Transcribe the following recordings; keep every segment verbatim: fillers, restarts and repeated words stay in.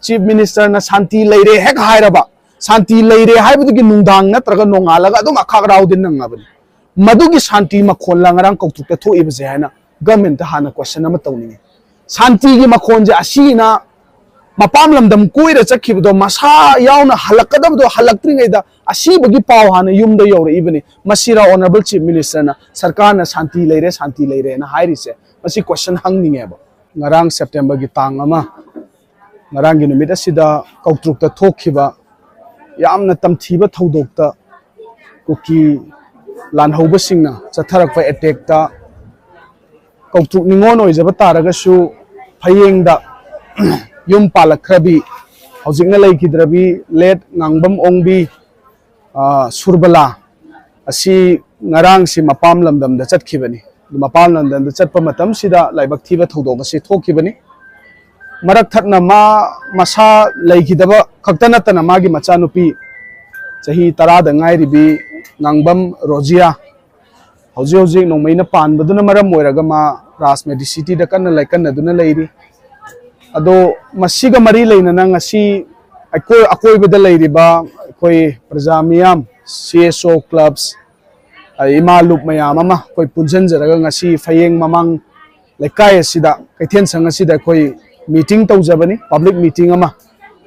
Chief ꯃꯤꯅꯤꯁꯇꯔꯅ ꯁꯥꯟꯇꯤ ꯂꯩꯔꯦ ꯍꯦꯛ ꯍꯥꯏꯔꯕ, ꯁꯥꯟꯇꯤ ꯂꯩꯔꯦ ꯍꯥꯏꯕꯗꯨꯒꯤ ꯅꯨꯡꯗꯥꯡ ꯅꯠꯇ꯭ꯔꯒ ꯅꯣꯡꯉꯥꯜꯂꯒ ꯑꯗꯨꯝ ꯑꯈꯥꯛ ꯑꯔꯥꯎꯗꯤ ꯅꯪꯉꯕꯅꯤ꯫ ꯃꯗꯨꯒꯤ ꯁꯥꯟꯇꯤ ꯃꯈꯣꯜꯂ ꯉꯔꯥꯡ ꯀꯧꯇ꯭ꯔꯨꯛꯇ ꯊꯣꯛꯏꯕꯁꯦ ꯍꯥꯏꯅ ꯒꯃꯦꯟꯇ ꯍꯥꯟꯅ ꯀꯣꯏꯁꯟ ꯑꯃ ꯇꯧꯅꯤꯡꯉꯤ꯫ ꯁꯥꯟꯇꯤꯒꯤ ꯃꯈꯣꯟꯁꯦ ꯑꯁꯤꯅ ꯃꯄꯥꯝ ꯂꯝꯗꯝ ꯀꯣꯏꯔ ꯆꯠꯈꯤꯕꯗꯣ, ꯃꯁꯥ ꯌꯥꯎꯅ ꯍꯜꯂꯛꯀꯗꯕꯗꯣ ꯍꯜꯂꯛꯇ꯭ꯔꯤꯉꯩꯗ ꯑꯁꯤꯕꯒꯤ ꯄꯥꯎ ꯍꯥꯟꯅ ꯌꯨꯝꯗ ꯌꯧꯔꯛꯏꯕꯅꯤ꯫ ꯃꯁꯤꯔ ꯑꯣꯅꯔꯦꯕꯜ ꯆꯤꯐ ꯃꯤꯅꯤꯁꯇꯔꯅ ꯁꯔꯀꯥꯔꯅ ꯁꯥꯟꯇꯤ ꯂꯩꯔꯦ, ꯁꯥꯟꯇꯤ ꯂꯩꯔꯦꯅ ꯍꯥꯏꯔꯤꯁꯦ? ꯃꯁꯤ ꯀꯣꯏꯁꯟ ꯍꯪꯅꯤꯡꯉꯦꯕ꯫ ꯉꯔꯥꯡ ꯁꯦꯞꯇꯦꯝꯕꯔꯒꯤ ꯇꯥꯡ ꯑꯃ, ꯉꯔꯥꯡꯒꯤ ꯅꯨꯃꯤꯠ ꯑꯁꯤꯗ ꯀꯧꯇ꯭ꯔꯨꯛꯇ ꯊꯣꯛꯈꯤꯕ ꯌꯥꯝꯅ ꯇꯝꯊꯤꯕ ꯊꯧꯗꯣꯛꯇ, ꯀꯨꯀꯤ ꯂꯥꯟꯍꯧꯕꯁꯤꯡꯅ ꯆꯠꯊꯔꯛꯄ ꯑꯦꯇꯦꯛꯇ ꯀꯧꯇ꯭ꯔꯨꯛ ꯅꯤꯉꯣꯜ ꯑꯣꯏꯖꯕ ꯇꯥꯔꯒꯁꯨ, ꯐꯌꯦꯡꯗ ꯌꯨꯝ ꯄꯥꯜꯂꯛꯈ꯭ꯔꯕꯤ, ꯍꯧꯖꯤꯛꯅ ꯂꯩꯈꯤꯗ꯭ꯔꯕꯤ ꯂꯦꯠ ꯉꯥꯡꯕꯝ ꯑꯣꯡꯕꯤ, ꯑ, ꯁꯨꯔꯕꯂꯥ ꯑꯁꯤ ꯉꯔꯥꯡꯁꯤ ꯃꯄꯥꯝ ꯂꯝꯗꯝꯗ ꯆꯠꯈꯤꯕꯅꯤ꯫ ꯑꯗꯨ ꯃꯄꯥꯝ ꯂꯝꯗꯝꯗ ꯆꯠꯄ ꯃꯇꯝꯁꯤꯗ ꯂꯥꯏꯕꯛ ꯊꯤꯕ ꯊꯧꯗꯣꯛ ꯑꯁꯤ ꯊꯣꯛꯈꯤꯕꯅꯤ꯫ ꯃꯔꯛ ꯊꯠꯅ ꯃꯥ ꯃꯁꯥ ꯂꯩꯈꯤꯗꯕ ꯈꯛꯇ ꯅꯠꯇꯅ, ꯃꯥꯒꯤ ꯃꯆꯥꯅꯨꯄꯤ ꯆꯍꯤ ꯇꯔꯥꯗ ꯉꯥꯏꯔꯤꯕꯤ ꯉꯥꯡꯕꯝ ꯔꯣꯖꯤꯌꯥ, ꯍꯧꯖꯤꯛ ꯍꯧꯖꯤꯛ ꯅꯣꯡꯃꯩꯅ ꯄꯥꯟꯕꯗꯨꯅ ꯃꯔꯝ ꯑꯣꯏꯔꯒ ꯃꯥ ꯔꯥꯖ ꯃꯦꯗꯤꯁꯤꯇꯤꯗ ꯀꯟꯅ ꯂꯥꯏꯀꯟꯅꯗꯨꯅ ꯂꯩꯔꯤ꯫ ꯑꯗꯣ ꯃꯁꯤꯒ ꯃꯔꯤ ꯂꯩꯅꯅ ꯉꯁꯤ ꯑꯩꯈꯣꯏ ꯑꯀꯣꯏꯕꯗ ꯂꯩꯔꯤꯕ ꯑꯩꯈꯣꯏ ꯄ꯭ꯔꯖꯥ ꯃꯤꯌꯥꯝ, ꯁꯤ ꯑꯦꯁ ꯑꯣ ꯀ꯭ꯂꯕꯁ, ꯑꯗꯩ ꯏꯃꯥ ꯂꯨꯞ ꯃꯌꯥꯝ ꯑꯃ ꯑꯩꯈꯣꯏ ꯄꯨꯟꯁꯤꯟꯖꯔꯒ ꯉꯁꯤ ꯐꯌꯦꯡ ꯃꯃꯥꯡ ꯂꯩꯀꯥꯏ ꯑꯁꯤꯗ, ꯀꯩꯊꯦꯜ ꯁꯪ ꯑꯁꯤꯗ ꯑꯩꯈꯣꯏ ꯃꯤꯇꯤꯡ ꯇꯧꯖꯕꯅꯤ, ꯄꯕ꯭ꯂꯤꯛ ꯃꯤꯇꯤꯡ ꯑꯃ꯫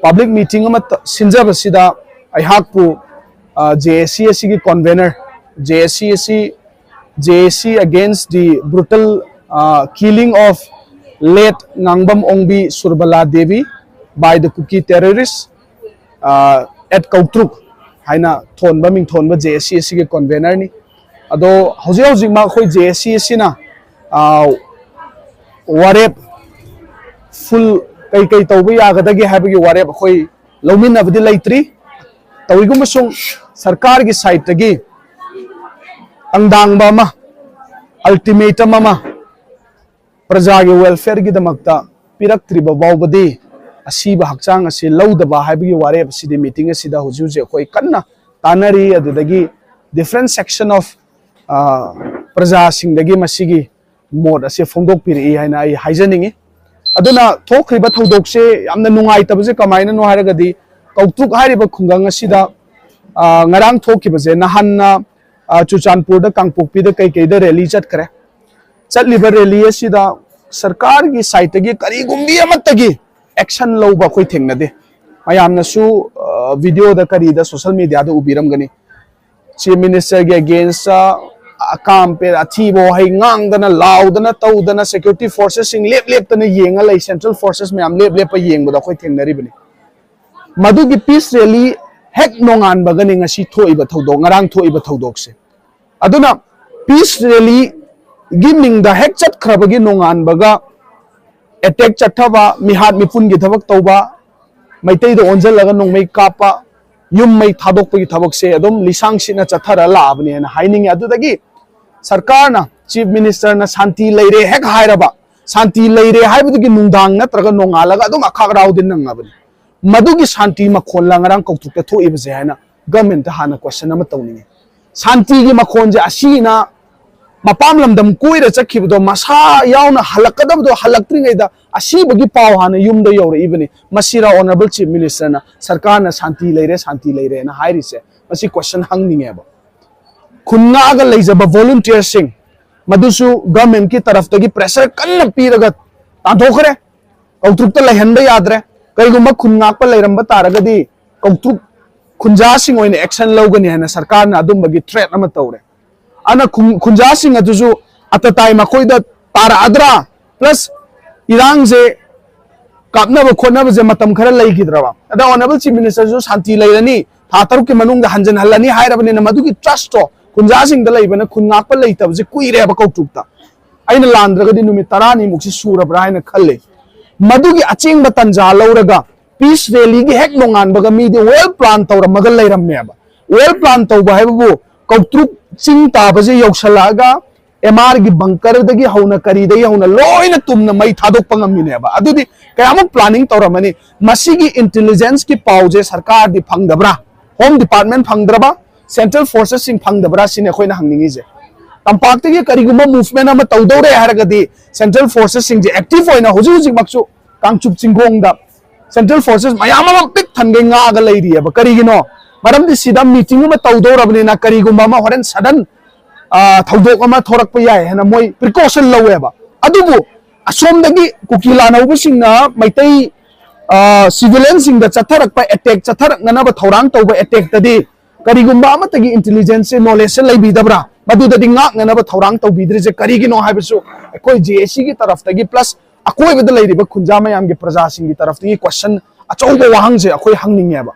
ꯄꯕ꯭ꯂꯤꯛ ꯃꯤꯇꯤꯡ ꯑꯃ ꯇ-, ꯁꯤꯟꯖꯕꯁꯤꯗ ꯑꯩꯍꯥꯛꯄꯨ, ꯑ, ꯖꯦ ꯑꯦꯁ ꯁꯤ ꯑꯁꯤꯒꯤ ꯀꯣꯟꯚꯦꯅꯔ, ꯖꯦ ꯑꯦꯁ ꯁꯤ ꯑꯁꯤ, J A C against the brutal, uh, killing of late Ngangbam Ongbi Surbala Devi by the Kuki terrorists, uh, at ꯀꯧꯇ꯭ꯔꯨꯛ ꯍꯥꯏꯅ ꯊꯣꯟꯕ ꯃꯤꯡꯊꯣꯟꯕ J S C ꯑꯁꯤꯒꯤ ꯀꯣꯟꯚꯦꯅꯔꯅꯤ꯫ ꯑꯗꯣ ꯍꯧꯖꯤꯛ ꯍꯧꯖꯤꯛꯃꯛ ꯑꯩꯈꯣꯏ ꯖꯦ ꯑꯦꯁ ꯁꯤ ꯑꯁꯤꯅ, ꯑ, ꯋꯥꯔꯦꯞ ꯐꯨꯜ ꯀꯩ ꯀꯩ ꯇꯧꯕ ꯌꯥꯒꯗꯒꯦ ꯍꯥꯏꯕꯒꯤ ꯋꯥꯔꯦꯞ ꯑꯩꯈꯣꯏ ꯂꯧꯃꯤꯟꯅꯕꯗꯤ ꯂꯩꯇ꯭ꯔꯤ꯫ ꯇꯧꯏꯒꯨꯝꯕꯁꯨꯡ ꯁꯔꯀꯥꯔꯒꯤ ꯁꯥꯏꯠꯇꯒꯤ ꯇꯪꯗꯥꯡꯕ ꯑꯃ, ꯑꯜꯇꯤꯃꯦꯇꯝ ꯑꯃ ꯄ꯭ꯔꯖꯥꯒꯤ ꯋꯦꯜꯐꯤꯌꯔꯒꯤꯗꯃꯛꯇ ꯄꯤꯔꯛꯇ꯭ꯔꯤꯕ ꯐꯥꯎꯕꯗꯤ ꯑꯁꯤꯕ ꯍꯛꯆꯥꯡ ꯑꯁꯤ ꯂꯧꯗꯕ ꯍꯥꯏꯕꯒꯤ ꯋꯥꯔꯦꯞ ꯑꯁꯤꯗꯤ ꯃꯤꯇꯤꯡ ꯑꯁꯤꯗ ꯍꯧꯖꯤꯛ ꯍꯧꯖꯤꯛ ꯑꯩꯈꯣꯏ ꯀꯟꯅ ꯇꯥꯟꯅꯔꯤ꯫ ꯑꯗꯨꯗꯒꯤ different section of, ꯑ, ꯄ꯭ꯔꯖꯥꯁꯤꯡꯗꯒꯤ ꯃꯁꯤꯒꯤ ꯃꯣꯠ ꯑꯁꯤ ꯐꯣꯡꯗꯣꯛꯄꯤꯔꯛꯏ ꯍꯥꯏꯅ ꯑꯩ ꯍꯥꯏꯖꯅꯤꯡꯉꯤ꯫ ꯑꯗꯨꯅ ꯊꯣꯛꯈ꯭ꯔꯤꯕ ꯊꯧꯗꯣꯛꯁꯦ ꯌꯥꯝꯅ ꯅꯨꯡꯉꯥꯏꯇꯕꯁꯦ ꯀꯃꯥꯏꯅꯅꯣ ꯍꯥꯏꯔꯒꯗꯤ, ꯀꯧꯇ꯭ꯔꯨꯛ ꯍꯥꯏꯔꯤꯕ ꯈꯨꯡꯒꯪ ꯑꯁꯤꯗ, ꯑ, ꯉꯔꯥꯡ ꯊꯣꯛꯈꯤꯕꯁꯦ, ꯅꯍꯥꯟꯅ, ꯑ, ꯆꯨꯔꯆꯥꯟꯄꯨꯔꯗ, ꯀꯥꯡꯄꯣꯛꯄꯤꯗ ꯀꯩꯀꯩꯗ ꯔꯦꯂꯤ ꯆꯠꯈ꯭ꯔꯦ꯫ ꯆꯠꯂꯤꯕ ꯔꯦꯂꯤ ꯑꯁꯤꯗ ꯁꯔꯀꯥꯔꯒꯤ ꯁꯥꯏꯠꯇꯒꯤ ꯀꯔꯤꯒꯨꯝꯕꯤ ꯑꯃꯠꯇꯒꯤ ꯑꯦꯛꯁꯟ ꯂꯧꯕ ꯑꯩꯈꯣꯏ ꯊꯦꯡꯅꯗꯦ꯫ ꯃꯌꯥꯝꯅꯁꯨ, ꯑ, ꯚꯤꯗꯤꯑꯣꯗ ꯀꯔꯤꯗ ꯁꯣꯁꯦꯜ ꯃꯤꯗꯤꯌꯥꯗ ꯎꯕꯤꯔꯝꯒꯅꯤ꯫ ꯆꯤꯐ ꯃꯤꯅꯤꯁꯇꯔꯒꯤ ꯑꯒꯦꯟꯁꯇ ꯑꯀꯥꯝ ꯄꯦ-, ꯑꯊꯤꯕ ꯋꯥꯍꯩ ꯉꯥꯡꯗꯅ, ꯂꯥꯎꯗꯅ, ꯇꯧꯗꯅ, ꯁꯦꯀ꯭ꯌꯨꯔꯤꯇꯤ ꯐꯣꯔꯁꯦꯁꯁꯤꯡ ꯂꯦꯞ ꯂꯦꯞꯇꯅ ꯌꯦꯡꯉ ꯂꯩ꯫ ꯁꯦꯟꯇ꯭ꯔꯦꯜ ꯐꯣꯔꯁꯦꯁ ꯃꯌꯥꯝ ꯂꯦꯞ ꯂꯦꯞꯄ ꯌꯦꯡꯕꯗꯣ ꯑꯩꯈꯣꯏ ꯊꯦꯡꯅꯔꯤꯕꯅꯤ꯫ ꯃꯗꯨꯒꯤ ꯄꯤꯁ ꯔꯦꯂꯤ ꯍꯦꯛ ꯅꯣꯡꯉꯥꯟꯕꯒꯅꯤ ꯉꯁꯤ ꯊꯣꯛꯏꯕ ꯊꯧꯗꯣꯛ, ꯉꯔꯥꯡ ꯊꯣꯛꯏꯕ ꯊꯧꯗꯣꯛꯁꯦ꯫ ꯑꯗꯨꯅ ꯄꯤꯁ ꯔꯦꯂꯤꯒꯤ ꯃꯤꯡꯗ ꯍꯦꯛ ꯆꯠꯈ꯭ꯔꯕꯒꯤ ꯅꯣꯡꯉꯥꯟꯕꯒ ꯑꯦꯇꯦꯛ ꯆꯠꯊꯕ, ꯃꯤꯍꯥꯠ ꯃꯤꯄꯨꯟꯒꯤ ꯊꯕꯛ ꯇꯧꯕ, ꯃꯩꯇꯩꯗ ꯑꯣꯟꯁꯤꯜꯂꯒ ꯅꯣꯡꯃꯩ ꯀꯥꯞꯄ, ꯌꯨꯝ ꯃꯩ ꯊꯥꯗꯣꯛꯄꯒꯤ ꯊꯕꯛꯁꯦ ꯑꯗꯨꯝ ꯂꯤꯁꯥꯡ ꯁꯤꯠꯅ ꯆꯠꯊꯔ ꯂꯥꯛꯑꯕꯅꯦꯅ ꯍꯥꯏꯅꯤꯡꯉꯤ꯫ ꯑꯗꯨꯗꯒꯤ ꯁꯔꯀꯥꯔꯅ, ꯆꯤꯐ ꯃꯤꯅꯤꯁꯇꯔꯅ ꯁꯥꯟꯇꯤ ꯂꯩꯔꯦ ꯍꯦꯛ ꯍꯥꯏꯔꯕ, ꯁꯥꯟꯇꯤ ꯂꯩꯔꯦ ꯍꯥꯏꯕꯗꯨꯒꯤ ꯅꯨꯡꯗꯥꯡ ꯅꯠꯇ꯭ꯔꯒ ꯅꯣꯡꯉꯥꯜꯂꯒ ꯑꯗꯨꯝ ꯑꯈꯥꯛ ꯑꯔꯥꯎꯗꯤ ꯅꯪꯉꯕꯅꯤ꯫ ꯃꯗꯨꯒꯤ ꯁꯥꯟꯇꯤ ꯃꯈꯣꯜꯂ ꯉꯔꯥꯡ ꯀꯧꯇ꯭ꯔꯨꯛꯇ ꯊꯣꯛꯏꯕꯁꯦ ꯍꯥꯏꯅ ꯒꯃꯦꯟꯠꯇ ꯍꯥꯟꯅ ꯀꯣꯏꯁꯟ ꯑꯃ ꯇꯧꯅꯤꯡꯉꯤ꯫ ꯁꯥꯟꯇꯤꯒꯤ ꯃꯈꯣꯟꯁꯦ ꯑꯁꯤꯅ ꯃꯄꯥꯝ ꯂꯝꯗꯝ ꯀꯣꯏꯔ ꯆꯠꯈꯤꯕꯗꯣ, ꯃꯁꯥ ꯌꯥꯎꯅ ꯍꯜꯂꯛꯀꯗꯕꯗꯣ ꯍꯜꯂꯛꯇ꯭ꯔꯤꯉꯩꯗ ꯑꯁꯤꯕꯒꯤ ꯄꯥꯎ ꯍꯥꯟꯅ ꯌꯨꯝꯗ ꯌꯧꯔꯛꯏꯕꯅꯤ꯫ ꯃꯁꯤꯔ ꯑꯣꯅꯔꯦꯕꯜ ꯆꯤꯐ ꯃꯤꯅꯤꯁꯇꯔꯅ ꯁꯔꯀꯥꯔꯅ ꯁꯥꯟꯇꯤ ꯂꯩꯔꯦ, ꯁꯥꯟꯇꯤ ꯂꯩꯔꯦꯅ ꯍꯥꯏꯔꯤꯁꯦ? ꯃꯁꯤ ꯀꯣꯏꯁꯟ ꯍꯪꯅꯤꯡꯉꯦꯕ꯫ ꯈꯨꯟ ꯉꯥꯛꯑꯒ ꯂꯩꯖꯕ ꯚꯣꯂꯨꯟꯇꯤꯌꯔꯁꯤꯡ, ꯃꯗꯨꯁꯨ ꯒꯃꯦꯟꯠꯀꯤ ꯇꯔꯐꯇꯒꯤ ꯄ꯭ꯔꯦꯁꯔ ꯀꯟꯅ ꯄꯤꯔꯒ ꯇꯥꯟꯊꯣꯛꯈ꯭ꯔꯦ꯫ ꯀꯧꯇ꯭ꯔꯨꯛꯇ ꯂꯩꯍꯟꯕ ꯌꯥꯗ꯭ꯔꯦ꯫ ꯀꯔꯤꯒꯨꯝꯕ ꯈꯨꯟ ꯉꯥꯛꯄ ꯂꯩꯔꯝꯕ ꯇꯥꯔꯒꯗꯤ ꯀꯧꯇ꯭ꯔꯨꯛ ꯈꯨꯟꯖꯥꯁꯤꯡ ꯑꯣꯏꯅ ꯑꯦꯛꯁꯟ ꯂꯧꯒꯅꯤ ꯍꯥꯏꯅ ꯁꯔꯀꯥꯔꯅ ꯑꯗꯨꯝꯕꯒꯤ ꯊ꯭ꯔꯦꯠ ꯑꯃ ꯇꯧꯔꯦ꯫ ꯑꯗꯨꯅ ꯈꯨꯟ-, ꯈꯨꯟꯖꯥꯁꯤꯡ ꯑꯗꯨꯁꯨ ꯑꯇꯇꯥꯏ ꯃꯈꯣꯏꯗ ꯇꯥꯔꯛꯑꯗ꯭ꯔꯥ? ꯄ꯭ꯂꯁ ꯏꯔꯥꯡꯁꯦ ꯀꯥꯞꯅꯕ ꯈꯣꯠꯅꯕꯁꯦ ꯃꯇꯝ ꯈꯔ ꯂꯩꯈꯤꯗ꯭ꯔꯕ? ꯑꯗ ꯑꯣꯅꯔꯦꯕꯜ ꯆꯤꯐ ꯃꯤꯅꯤꯁꯇꯔꯁꯨ ꯁꯥꯟꯇꯤ ꯂꯩꯔꯅꯤ, ꯊꯥ ꯇꯔꯨꯛꯀꯤ ꯃꯅꯨꯡꯗ ꯍꯟꯖꯤꯟꯍꯜꯂꯅꯤ ꯍꯥꯏꯔꯕꯅꯤꯅ ꯃꯗꯨꯒꯤ ꯇ꯭ꯔꯁꯇꯣ ꯈꯨꯟꯖꯥꯁꯤꯡꯗ ꯂꯩꯕꯅ ꯈꯨꯟ ꯉꯥꯛꯄ ꯂꯩꯇꯕꯁꯦ ꯀꯨꯏꯔꯦꯕ ꯀꯧꯇ꯭ꯔꯨꯛꯇ꯫ ꯑꯩꯅ ꯂꯥꯟꯗ꯭ꯔꯒꯗꯤ ꯅꯨꯃꯤꯠ ꯇꯔꯥꯅꯤꯃꯨꯛꯁꯤ ꯁꯨꯔꯕ꯭ꯔꯥ ꯍꯥꯏꯅ ꯈꯜꯂꯦ꯫ ꯃꯗꯨꯒꯤ ꯑꯆꯦꯡꯕ ꯇꯟꯖꯥ ꯂꯧꯔꯒ ꯄꯤꯁ ꯔꯦꯂꯤꯒꯤ ꯍꯦꯛ ꯅꯣꯡꯉꯥꯟꯕꯒ ꯃꯤꯗꯤ ꯋꯦꯜ ꯄ꯭ꯂꯥꯟ ꯇꯧꯔꯝꯃꯒ ꯂꯩꯔꯝꯃꯦꯕ꯫ ꯋꯦꯜ ꯄ꯭ꯂꯥꯟ ꯇꯧꯕ ꯍꯥꯏꯕꯕꯨ ꯀꯧꯇ꯭ꯔꯨꯛ ꯆꯤꯡ ꯇꯥꯕꯁꯦ ꯌꯧꯁꯜꯂꯛꯑꯒ ꯑꯦꯝ ꯑꯥꯔꯒꯤ ꯕꯪꯀꯔꯗꯒꯤ ꯍꯧꯅ ꯀꯔꯤꯗꯒꯤ ꯍꯧꯅ ꯂꯣꯏꯅ ꯇꯨꯝꯅ ꯃꯩ ꯊꯥꯗꯣꯛꯄ ꯉꯝꯃꯤꯅꯦꯕ꯫ ꯑꯗꯨꯗꯤ ꯀꯌꯥꯃꯨꯛ ꯄ꯭ꯂꯥꯅꯤꯡ ꯇꯧꯔꯝꯃꯅꯤ? ꯃꯁꯤꯒꯤ ꯏꯟꯇꯦꯂꯤꯖꯦꯟꯁꯀꯤ ꯄꯥꯎꯁꯦ ꯁꯔꯀꯥꯔꯗꯤ ꯐꯪꯗꯕ꯭ꯔꯥ? ꯍꯣꯝ ꯗꯤꯄꯥꯔꯠꯃꯦꯟ ꯐꯪꯗ꯭ꯔꯕ? ꯁꯦꯟꯇ꯭ꯔꯦꯜ ꯐꯣꯔꯁꯦꯁꯁꯤꯡ ꯐꯪꯗꯕ꯭ꯔꯥ? ꯁꯤꯅꯤ ꯑꯩꯈꯣꯏꯅ ꯍꯪꯅꯤꯡꯉꯤꯁꯦ꯫ ꯇꯝꯄꯥꯛꯇꯒꯤ ꯀꯔꯤꯒꯨꯝꯕ movement ꯑꯃ ꯇꯧꯗꯧꯔꯦ ꯍꯥꯏꯔꯒꯗꯤ central forcesꯁꯤꯡꯁꯦ active ꯑꯣꯏꯅ ꯍꯧꯖꯤꯛ ꯍꯧꯖꯤꯛꯃꯛꯁꯨ ꯀꯥꯡꯆꯨꯞ ꯆꯤꯡꯈꯣꯡꯗ central forces ꯃꯌꯥꯝ ꯑꯃ ꯄꯤꯛ ꯊꯟꯒꯩ ꯉꯥꯛꯑꯒ ꯂꯩꯔꯤꯑꯕ꯫ ꯀꯔꯤꯒꯤꯅꯣ? ꯃꯔꯝꯗꯤ ꯁꯤꯗ meeting ꯑꯃ ꯇꯧꯗꯧꯔꯕꯅꯤꯅ ꯀꯔꯤꯒꯨꯝꯕ ꯑꯃ ꯍꯣꯔꯦꯟ sudden, ꯑ, ꯊꯧꯗꯣꯛ ꯑꯃ ꯊꯣꯔꯛꯄ ꯌꯥꯏ ꯍꯥꯏꯅ ꯃꯣꯏ precaution ꯂꯧꯋꯦꯕ꯫ ꯑꯗꯨꯕꯨ ꯑꯁꯣꯝꯗꯒꯤ ꯀꯨꯀꯤ ꯂꯥꯟꯍꯧꯕꯁꯤꯡꯅ ꯃꯩꯇꯩ, ꯑ, civilianꯁꯤꯡꯗ ꯆꯠꯊꯔꯛꯄ attack, ꯆꯠꯊꯔꯛꯅꯅꯕ ꯊꯧꯔꯥꯡ ꯇꯧꯕ attackꯇꯗꯤ ꯀꯔꯤꯒꯨꯝꯕ ꯑꯃꯠꯇꯒꯤ intelligence knowledgeꯁꯦ ꯂꯩꯕꯤꯗꯕ꯭ꯔꯥ? ꯃꯗꯨꯗꯗꯤ ꯉꯥꯛꯅꯅꯕ ꯊꯧꯔꯥꯡ ꯇꯧꯕꯤꯗ꯭ꯔꯤꯁꯦ ꯀꯔꯤꯒꯤꯅꯣ ꯍꯥꯏꯕꯁꯨ ꯑꯩꯈꯣꯏ JACꯒꯤ ꯇꯔꯐꯇꯒꯤ plus ꯑꯀꯣꯏꯕꯗ ꯂꯩꯔꯤꯕ ꯈꯨꯟꯖꯥ ꯃꯌꯥꯝꯒꯤ ꯄ꯭ꯔꯖꯥꯁꯤꯡꯒꯤ ꯇꯔꯐꯇꯒꯤ question ꯑꯆꯧꯕ ꯋꯥꯍꯪꯁꯦ ꯑꯩꯈꯣꯏ ꯍꯪꯅꯤꯡꯉꯦꯕ꯫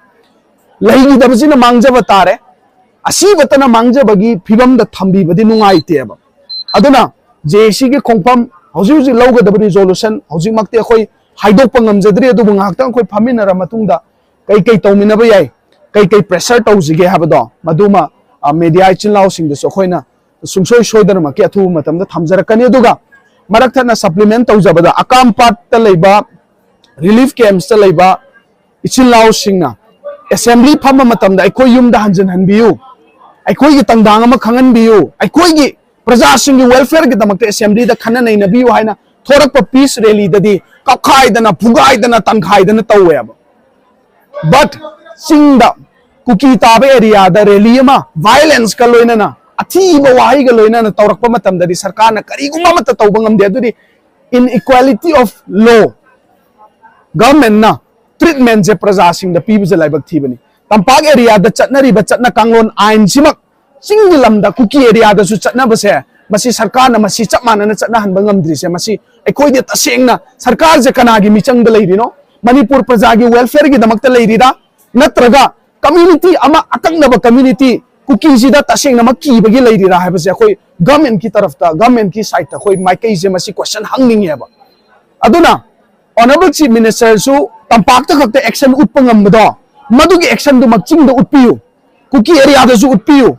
ꯂꯩꯈꯤꯗꯕꯁꯤꯅ ꯃꯥꯡꯖꯕ ꯇꯥꯔꯦ꯫ ꯑꯁꯤꯕꯇꯅ ꯃꯥꯡꯖꯕꯒꯤ ꯐꯤꯕꯝꯗ ꯊꯝꯕꯤꯕꯗꯤ ꯅꯨꯡꯉꯥꯏꯇꯦꯕ꯫ ꯑꯗꯨꯅ JACꯒꯤ ꯈꯣꯡꯐꯝ, ꯍꯧꯖꯤꯛ ꯍꯧꯖꯤꯛ ꯂꯧꯒꯗꯕ resolution, ꯍꯧꯖꯤꯛꯃꯛꯇꯤ ꯑꯩꯈꯣꯏ ꯍꯥꯏꯗꯣꯛꯄ ꯉꯝꯖꯗ꯭ꯔꯤ, ꯑꯗꯨꯕꯨ ꯉꯥꯏꯍꯥꯛꯇꯪ ꯑꯩꯈꯣꯏ ꯐꯝꯃꯤꯟꯅꯔ ꯃꯇꯨꯡꯗ ꯀꯩ ꯀꯩ ꯇꯧꯃꯤꯟꯅꯕ ꯌꯥꯏ, ꯀꯩ ꯀꯩ pressure ꯇꯧꯁꯤꯒꯦ ꯍꯥꯏꯕꯗꯣ, ꯃꯗꯨꯃ, ꯑ, media ꯏꯆꯤꯜ ꯏꯅꯥꯎꯁꯤꯡꯗꯁꯨ ꯑꯩꯈꯣꯏꯅ ꯁꯨꯡꯁꯣꯏ ꯁꯣꯏꯗꯅꯃꯛꯀꯤ ꯑꯊꯨꯕ ꯃꯇꯝꯗ ꯊꯝꯖꯔꯛꯀꯅꯤ꯫ ꯑꯗꯨꯒ ꯃꯔꯛ ꯊꯠꯅ supplement ꯇꯧꯖꯕꯗ, ꯑꯀꯥꯝꯄꯥꯠꯇ ꯂꯩꯕ relief campsꯇ ꯂꯩꯕ ꯏꯆꯤꯜ ꯏꯅꯥꯎꯁꯤꯡꯅ assembly ꯐꯝꯕ ꯃꯇꯝꯗ ꯑꯩꯈꯣꯏ ꯌꯨꯝꯗ ꯍꯟꯖꯤꯟꯍꯟꯕꯤꯌꯨ, ꯑꯩꯈꯣꯏꯒꯤ ꯇꯪꯗꯥꯡ ꯑꯃ ꯈꯪꯍꯟꯕꯤꯌꯨ, ꯑꯩꯈꯣꯏꯒꯤ ꯄ꯭ꯔꯖꯥꯁꯤꯡꯒꯤ welfareꯒꯤꯗꯃꯛꯇ assemblyꯗ ꯈꯟꯅ ꯅꯩꯅꯕꯤꯌꯨ ꯍꯥꯏꯅ ꯊꯣꯔꯛꯄ peace rallyꯗꯗꯤ ꯀꯞꯈꯥꯏꯗꯅ, ꯐꯨꯒꯥꯏꯗꯅ, ꯇꯪꯈꯥꯏꯗꯅ ꯇꯧꯋꯦꯕ꯫ But ꯆꯤꯡꯗ ꯀꯨꯀꯤ ꯇꯥꯕ areaꯗ rally ꯑꯃ violenceꯀ ꯂꯣꯏꯅꯅ, ꯑꯊꯤꯕ ꯋꯥꯍꯩꯒ ꯂꯣꯏꯅꯅ ꯇꯧꯔꯛꯄ ꯃꯇꯝꯗꯗꯤ ꯁꯔꯀꯥꯔꯅ ꯀꯔꯤꯒꯨꯝꯕ ꯑꯃꯠꯇ ꯇꯧꯕ ꯉꯝꯗꯦ꯫ ꯑꯗꯨꯗꯤ inequality of law, governmentꯅ treatmentꯁꯦ ꯄ꯭ꯔꯖꯥꯁꯤꯡꯗ ꯄꯤꯕꯁꯦ ꯂꯥꯏꯕꯛ ꯊꯤꯕꯅꯤ꯫ ꯇꯝꯄꯥꯛ areaꯗ ꯆꯠꯅꯔꯤꯕ ꯆꯠꯅ ꯀꯥꯡꯂꯣꯟ ꯑꯥꯏꯟꯁꯤꯃꯛ ꯆꯤꯡꯒꯤ ꯂꯝꯗ ꯀꯨꯀꯤ areaꯗꯁꯨ ꯆꯠꯅꯕꯁꯦ, ꯃꯁꯤ ꯁꯔꯀꯥꯔꯅ ꯃꯁꯤ ꯆꯞ ꯃꯥꯟꯅꯅ ꯆꯠꯅꯍꯟꯕ ꯉꯝꯗ꯭ꯔꯤꯁꯦ, ꯃꯁꯤ ꯑꯩꯈꯣꯏꯗꯤ ꯇꯁꯦꯡꯅ ꯁꯔꯀꯥꯔꯁꯦ ꯀꯅꯥꯒꯤ ꯃꯤꯆꯪꯗ ꯂꯩꯔꯤꯅꯣ? ꯃꯅꯤꯄꯨꯔ ꯄ꯭ꯔꯖꯥꯒꯤ welfareꯒꯤꯗꯃꯛꯇ ꯂꯩꯔꯤꯔꯥ? ꯅꯠꯇ꯭ꯔꯒ community ꯑꯃ, ꯑꯀꯛꯅꯕ community ꯀꯨꯀꯤꯁꯤꯗ ꯇꯁꯦꯡꯅꯃꯛ ꯀꯤꯕꯒꯤ ꯂꯩꯔꯤꯔꯥ ꯍꯥꯏꯕꯁꯦ ꯑꯩꯈꯣꯏ governmentꯀꯤ ꯇꯔꯐꯇ, governmentꯀꯤ sideꯇ ꯑꯩꯈꯣꯏ ꯃꯥꯏꯀꯩꯁꯦ ꯃꯁꯤ question ꯍꯪꯅꯤꯡꯉꯦꯕ꯫ ꯑꯗꯨꯅ Honourable Chief Ministerꯁꯨ ꯇꯝꯄꯥꯛꯇ ꯈꯛꯇ action ꯎꯠꯄ ꯉꯝꯕꯗꯣ, ꯃꯗꯨꯒꯤ actionꯗꯨꯃꯛ ꯆꯤꯡꯗ ꯎꯠꯄꯤꯌꯨ, ꯀꯨꯀꯤ areaꯗꯁꯨ ꯎꯠꯄꯤꯌꯨ,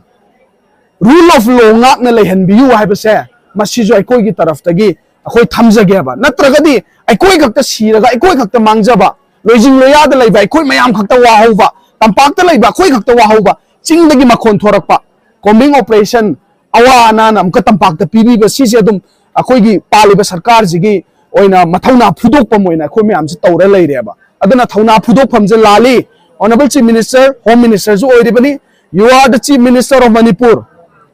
rule of law ꯉꯥꯛꯅ ꯂꯩꯍꯟꯕꯤꯌꯨ ꯍꯥꯏꯕꯁꯦ ꯃꯁꯤꯁꯨ ꯑꯩꯈꯣꯏꯒꯤ ꯇꯔꯐꯇꯒꯤ ꯑꯩꯈꯣꯏ ꯊꯝꯖꯒꯦꯕ꯫ ꯅꯠꯇ꯭ꯔꯒꯗꯤ ꯑꯩꯈꯣꯏ ꯈꯛꯇ ꯁꯤꯔꯒ ꯑꯩꯈꯣꯏ ꯈꯛꯇ ꯃꯥꯡꯖꯕ, ꯂꯣꯏꯖꯤꯡ ꯂꯣꯏꯌꯥꯗ ꯂꯩꯕ ꯑꯩꯈꯣꯏ ꯃꯌꯥꯝ ꯈꯛꯇ ꯋꯥꯍꯧꯕ, ꯇꯝꯄꯥꯛꯇ ꯂꯩꯕ ꯑꯩꯈꯣꯏ ꯈꯛꯇ ꯋꯥꯍꯧꯕ, ꯆꯤꯡꯗꯒꯤ ꯃꯈꯣꯟ ꯊꯣꯔꯛꯄ, combing operation, ꯑꯋꯥ ꯑꯅꯥꯅ ꯑꯃꯨꯛꯀ ꯇꯝꯄꯥꯛꯇ ꯄꯤꯕꯤꯕ, ꯁꯤꯁꯦ ꯑꯗꯨꯝ ꯑꯩꯈꯣꯏꯒꯤ ꯄꯥꯜꯂꯤꯕ ꯁꯔꯀꯥꯔꯁꯤꯒꯤ ꯑꯣꯏꯅ ꯃꯊꯧꯅꯥ ꯐꯨꯗꯣꯛꯐꯝ ꯑꯣꯏꯅ ꯑꯩꯈꯣꯏ ꯃꯌꯥꯝꯁꯦ ꯇꯧꯔ ꯂꯩꯔꯦꯕ꯫ ꯑꯗꯨꯅ ꯊꯧꯅꯥ ꯐꯨꯗꯣꯛꯐꯝꯁꯦ ꯂꯥꯜꯂꯤ꯫ Honourable Chief Minister, Home Ministerꯁꯨ ꯑꯣꯏꯔꯤꯕꯅꯤ, you are the Chief Minister of Manipur,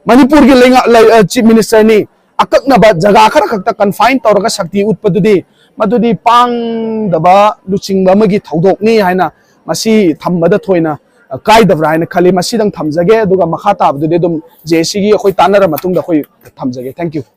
ꯃꯅꯤꯄꯨꯔꯒꯤ ꯂꯩꯉꯥꯛ ꯂꯩ- ꯑ, Chief Ministerꯅꯤ꯫ ꯑꯀꯛꯅꯕ ꯖꯒꯥ ꯈꯔ ꯈꯛꯇ confine ꯇꯧꯔꯒ ꯁꯛꯇꯤ ꯎꯠꯄꯗꯨꯗꯤ, ꯃꯗꯨꯗꯤ ꯄꯥꯡꯗꯕ ꯂꯨꯆꯤꯡꯕ ꯑꯃꯒꯤ ꯊꯧꯗꯣꯛꯅꯤ ꯍꯥꯏꯅ ꯃꯁꯤ ꯊꯝꯕꯗ ꯊꯣꯏꯅ, ꯑ, ꯀꯥꯏꯗꯕ꯭ꯔꯥ ꯍꯥꯏꯅ ꯈꯜꯂꯤ꯫ ꯃꯁꯤꯗꯪ ꯊꯝꯖꯒꯦ, ꯑꯗꯨꯒ ꯃꯈꯥ ꯇꯥꯕꯗꯨꯗꯤ ꯑꯗꯨꯝ ꯖꯦ ꯑꯦ ꯁꯤꯒꯤ ꯑꯩꯈꯣꯏ ꯇꯥꯟꯅꯔ ꯃꯇꯨꯡꯗ ꯑꯩꯈꯣꯏ ꯊꯝꯖꯒꯦ꯫ Thank you꯫